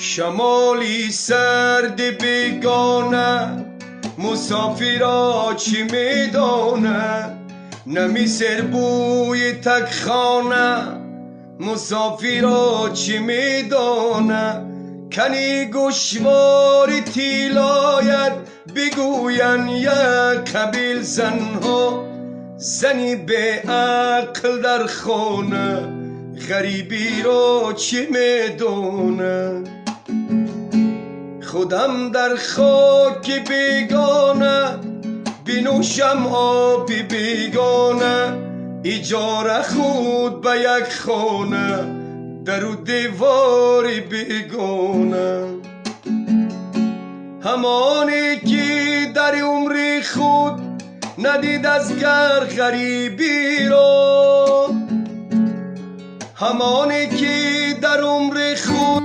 شمالی سرد بیگانه مسافرا چی میدانه، نمی سربوی تک خانه مسافرا چی میدانه. کنی گوشوار تیلایت بگوین یک قبیل زنها، زنی به عقل در خانه غریبی را چی میدونه. خودم در خاک بیگانه بنوشم آب بیگانه، اجاره خود به یک خانه در و دیوار بیگانه. همانی که در عمر خود ندید از گر غریبی را، همانی که در عمر خود.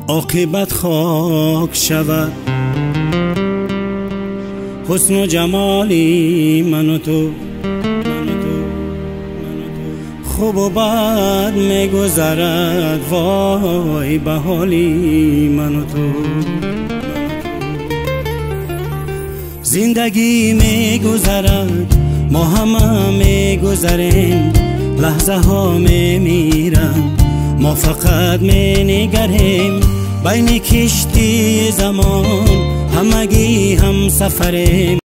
عاقبت خاک شود حسن و جمالی من و تو، خوب و بد میگذرد وای به حالی من و تو. زندگی میگذرد ما همه میگذریم، لحظه ها میمیرند ما فقط مینگریم. بین کشتی زمان همگی هم سفریم.